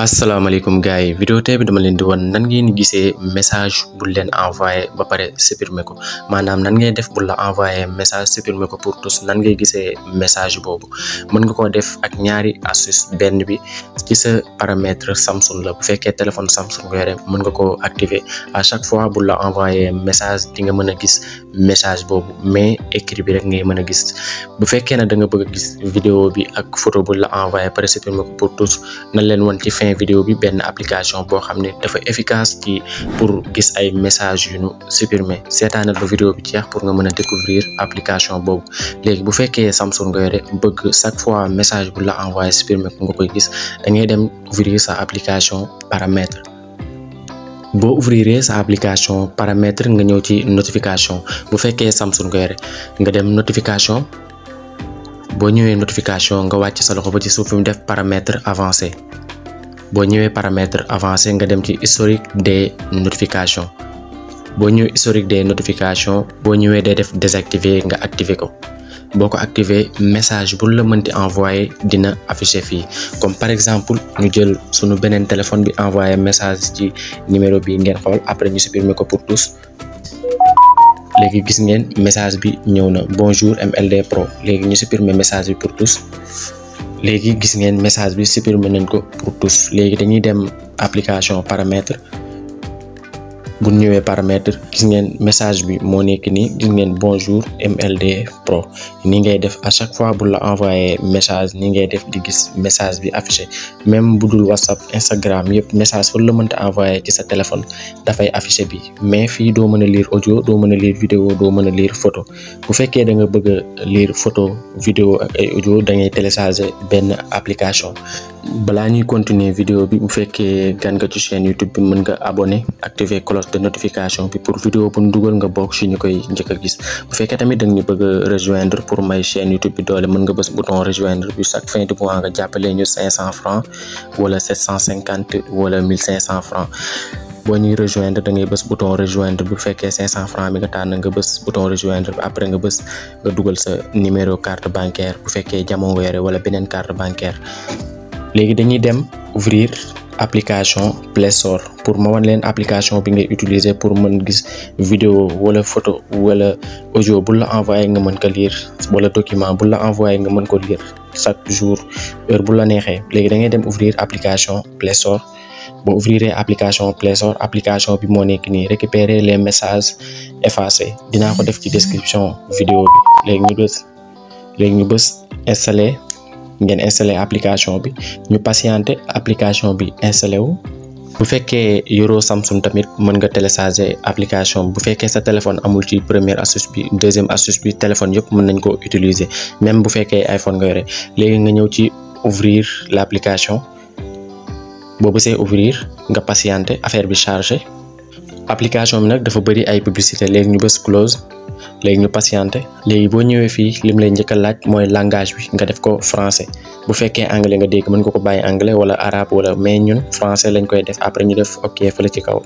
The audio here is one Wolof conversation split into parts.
asalaamaaleykum gars yi vidéo tey bi dama leen di wan nan ngeen gisee message bu leen envoyé ba pare supprimer ko maanaam nan ngay def bu la envoyé message supprimer ko pour tous nan ngay gisee message boobu mën nga koo def ak ñaari astuce benn bi ci sa paramètre Samsung la bu fekkee téléphone Samsung nga yore mën nga koo activer à chaque fois bu la envoyé message di nga mën a gis message boobu mais écrit bi rek ngay mën a gis bu fekkee ne da nga bëgg a gis vidéo bi ak photo bu la envoyé pare supprimer ko pour tous nan leen wan ci fin vidéo bi benn application boo xam ne dafa efficace ci pour gis ay message yu ñu supprimer seetaanal ba vidéo bi jeex pour nga mën a découvrir application boobu léegi bu fekkee Samsung nga yore bëgg chaque fois message bu la envoyé supprimer ko nga koy gis da ngay dem ouvrir sa application paramètre boo ouvrir sa application paramètre nga ñëw ci notification bu fekkee Samsung nga yore nga dem notification boo ñëwee notification nga wàcc sa loxo ba ci suuf fi mu def paramètre avancé boo ñëwee paramètre avancé nga dem ci historique des notifications boo ñëwee historique des notifications boo ñëwee day def désactiver nga activer ko boo ko activer message bu la mënti envoyé dina affiché fii comme par exemple ñu jël sunu beneen téléphone bi envoyé message ci numéro bi ngeen xool après ñu supprimer ko pour tous léegi gis ngeen message bi ñëw na bonjour MLD Pro léegi ñu supprimer message bi pour tous léegi gis ngeen message bi supprimer nañ ko pour tous léegi dañuy dem application paramètre bu ñëwee paramètre gis ngeen message bi moo nekk nii gis ngeen bonjour MLD Pro ni ngay def à chaque fois bu la envoyé message ni ngay def di gis message bi affiché même bu dul WhatsApp Instagram yëpp message fu la mënta envoyé ci sa téléphone dafay affiché bi mais fii doo mën a lire audio doo mën a lire vidéo doo mën a lire photo bu fekkee da nga bëgg a lire photo vidéo ak ay audio da ngay télécharger benn application balaa ñuy continuer vidéo bi bu fekkee gan nga ci chaîne YouTube bi mën nga abonné activer cloche de notification bi pour vidéo bu ñu dugal nga bokk ci ñu koy njëkk a gis bu fekkee tamit da nga ñu bëgg a rejoindre pour may chaîne YouTube bi doole mën nga bës bouton rejoindre bi chaque fin de mois nga jàppale ñu 500 francs wala 750 wala 1500 francs boo ñuy rejoindre da ngay bës bouton rejoindre bu fekkee 500 francs bi nga tànn nga bës bouton rejoindre bi après nga bës nga dugal sa numéro carte bancaire bu fekkee jamono nga yore wala beneen carte bancaire léegi dañuy dem ouvrir application Play Store pour ma wan leen application bi ngay utiliser pour mën gis vidéo wala photo wala audio bu la envoyé nga mën ko lire wala document bu la envoyé nga mën ko lire chaque jour heure bu la neexee léegi da ngay dem ouvrir application Play Store boo ouvrir application Play Store application bi moo nekk nii récupérer les messages effacés dinaa ko def ci description vidéo bi léegi ñu bës installer ngeen installé application bi ñu patienté application bi installé wu bu fekkee yoroo Samsung tamit mën nga télécharger application bu fekkee sa téléphone amul ci première astuce bi deuxième astuce bi téléphone yëpp mën nañ ko utiliser même bu fekkee iPhone nga yore léegi nga ñëw ci ouvrir l'application boo bësee ouvrir nga patienté affaire bi chargé application bi nag dafa bëri ay publicité léegi ñu bës close léegi ñu patienté léegi boo ñëwee fii lim lay njëkk a laaj mooy langage bi nga def ko français bu fekkee anglais nga dégg mën nga ko bàyyi anglais wala arabe wala mais ñun français lañ koy def après ñu def ok fële ci kaw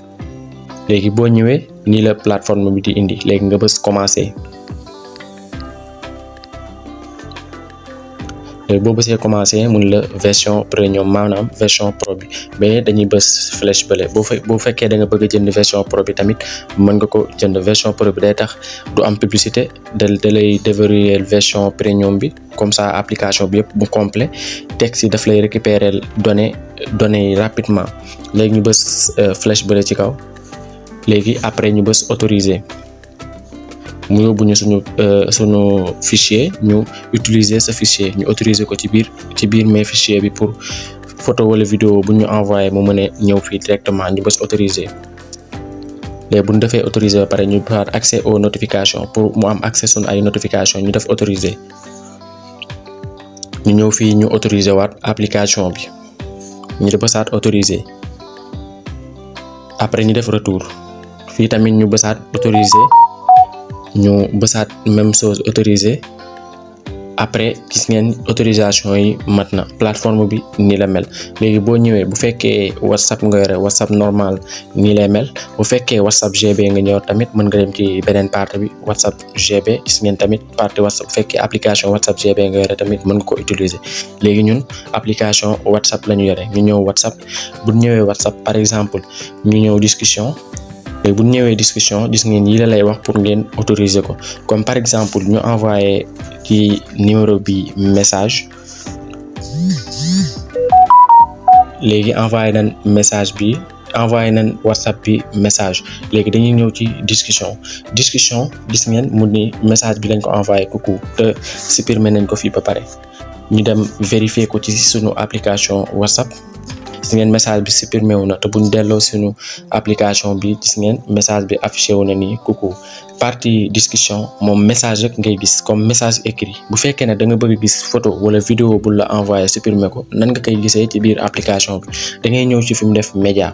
léegi boo ñëwee nii la plateforme bi di indi léegi nga bës commencer léegi boo bësee commencer mun la version premium maanaam version pro bi mais dañuy bës flèche bële boo fekkee da nga bëgg a jënd version pro bi tamit mën nga ko jënd version pro bi day tax du am publicité da lay déverrouiller version premium bi comme ça application bi yëpp bu complet texte yi daf lay récupérer données yi rapidement léegi ñu bës flèche bële ci kaw léegi après ñu bës autoriser mu yóbbu ñu suñu fichier ñu utiliser sa fichier ñu autoriser ko ci biir mes fichier bi pour photo wala vidéo bu ñu envoyé mu mën a ñëw fii directement ñu bës autoriser léegi bu ñu defee autoriser ba pare ñu defaat accès aux notifications pour mu am accès suñu ay notification ñu def autoriser ñu ñëw fii ñu autoriser waat application bi ñu bësaat autoriser après ñu def retour fii tamit ñu bësaat autoriser ñu bësaat même chose autorisé après gis ngeen autorisation yi mat na plateforme bi nii la mel léegi boo ñëwee bu fekkee WhatsApp nga yore WhatsApp normal nii lay mel bu fekkee WhatsApp GB nga ñëw tamit mën nga dem ci beneen partie bi WhatsApp GB gis ngeen tamit partie WhatsApp bu fekkee application WhatsApp GB nga yore tamit mën nga ko utiliser léegi ñun application WhatsApp la ñu yore ñu ñëw WhatsApp bu ñëwee WhatsApp par exemple ñu ñëw discussion léegi bu ñëwee discussion gis ngeen yi la lay wax pour ngeen autoriser ko comme par exemple ñu envoyé ci numéro bi message léegi envoyé nañ message bi envoyé nañ WhatsApp bi message léegi dañuy ñëw ci discussion gis ngeen mu ni message bi lañ ko envoyé coucou te supprimer nañ ko fii ba pare ñu dem vérifier ko ci sunu application WhatsApp gis ngeen message bi supprimé wu na te buñ delloo sunu application bi gis ngeen message bi affiché wu na nii coucou partie discussion moom message rek ngay gis comme message écrit bu fekkee ne da nga bëgg gis photo wala vidéo bu la envoyé supprimer ko nan nga koy gisee ci biir application bi da ngay ñëw ci fi mu def média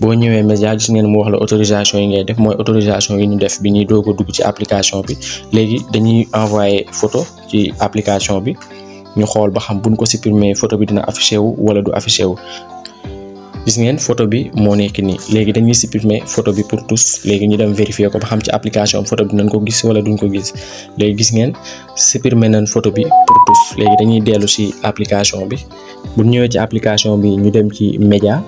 boo ñëwee média gis ngeen mu wax la autorisation yi ngay def mooy autorisation yi ñu def bi ñuy doog a dugg ci application bi léegi dañuy envoyé photo ci application bi ñu xool ba xam buñ ko supprimer photo bi dina affiché wu wala du affiché wu gis ngeen photo bi moo nekk nii léegi dañuy supprimer photo bi pour tous léegi ñu dem vérifier ko ba xam ci application photo bi nañ ko gis wala duñ ko gis léegi gis ngeen supprimer nañ photo bi pour tous léegi dañuy dellu ci application bi bu ñëwee ci application bi ñu dem ci média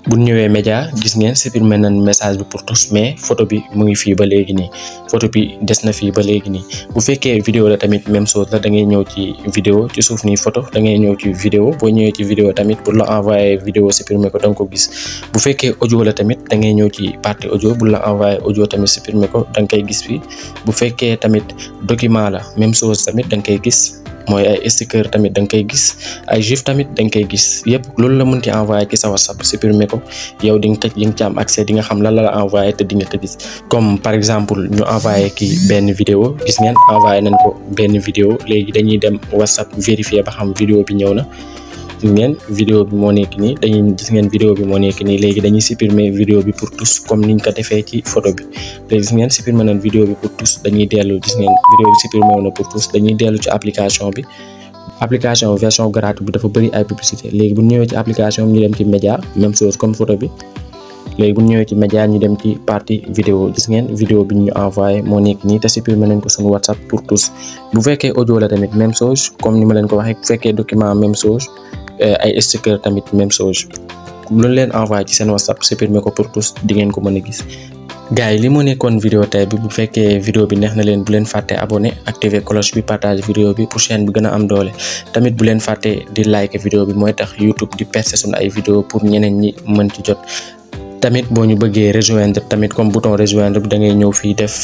bu ñëwee média gis ngeen supprimer nañ message bi pour tous mais photo bi mu ngi fii ba léegi nii photo bi des na fii ba léegi nii bu fekkee vidéo la tamit même chose la da ngay ñëw ci vidéo ci suuf nii photo da ngay ñëw ci vidéo boo ñëwee ci vidéo tamit pour la envoyer vidéo supprimer ko da nga ko gis bu fekkee audio la tamit da ngay ñëw ci partie audio bu la envoyer audio tamit supprimer ko da nga koy gis fii bu fekkee tamit document la même chose tamit da nga koy gis mooy ay sticker tamit da nga koy gis ay gif tamit da nga koy gis yëpp loolu la mënti envoyé ci sa WhatsApp supprimer ko yow di nga ci am accès di nga xam lan la envoyé te di nga ko gis comme par exemple ñu envoyé kii benn vidéo gis ngeen envoyé nañ ko benn vidéo léegi dañuy dem WhatsApp vérifier ba xam vidéo bi ñëw na gis ngeen vidéo bi moo nekk nii gis ngeen vidéo bi moo nekk nii léegi dañuy supprimer vidéo bi pour tous comme niñ ko defee ci photo bi léegi gis ngeen supprimer nañ vidéo bi pour tous dañuy dellu gis ngeen vidéo bi supprimer wu na pour tous dañuy dellu ci application bi application version gratuite bi dafa bëri ay publicité léegi bu ñëwee ci application bi ñu dem ci média même chose comme photo bi léegi bu ñëwee ci média ñu dem ci partie vidéo gis ngeen vidéo bi ñu envoyé moo nekk nii te supprimer nañ ko suñu WhatsApp pour tous bu fekkee audio la tamit même chose comme ni ma leen ko waxee bu fekkee document même chose ay sticker tamit même chose lu leen envoyé ci seen WhatsApp supprimer ko pour tous di ngeen ko mën a gis gars yi li moo nekkoon vidéo tey bi bu fekkee vidéo bi neex na leen bu leen fàtte abonné activer cloche bi partage vidéo bi pour chaîne bi gën a am doole tamit bu leen fàtte di like vidéo bi mooy tax YouTube di percer suñu ay vidéo pour ñeneen ñi mën ci jot tamit boo ñu bëggee rejoindre tamit comme bouton rejoindre bi da ngay ñëw fii def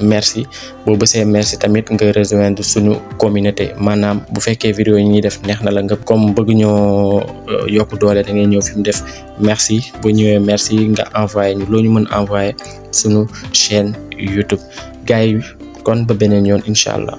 merci boo bësee merci tamit nga rejoindre suñu communauté maanaam bu fekkee vidéo yi ñuy def neex na la nga comme bëgg ñoo yokk doole da ngay ñëw fi mu def merci boo ñëwee merci nga envoyé ñu loo ñu mën envoyé suñu chaîne YouTube gars yi kon ba beneen yoon incha allah.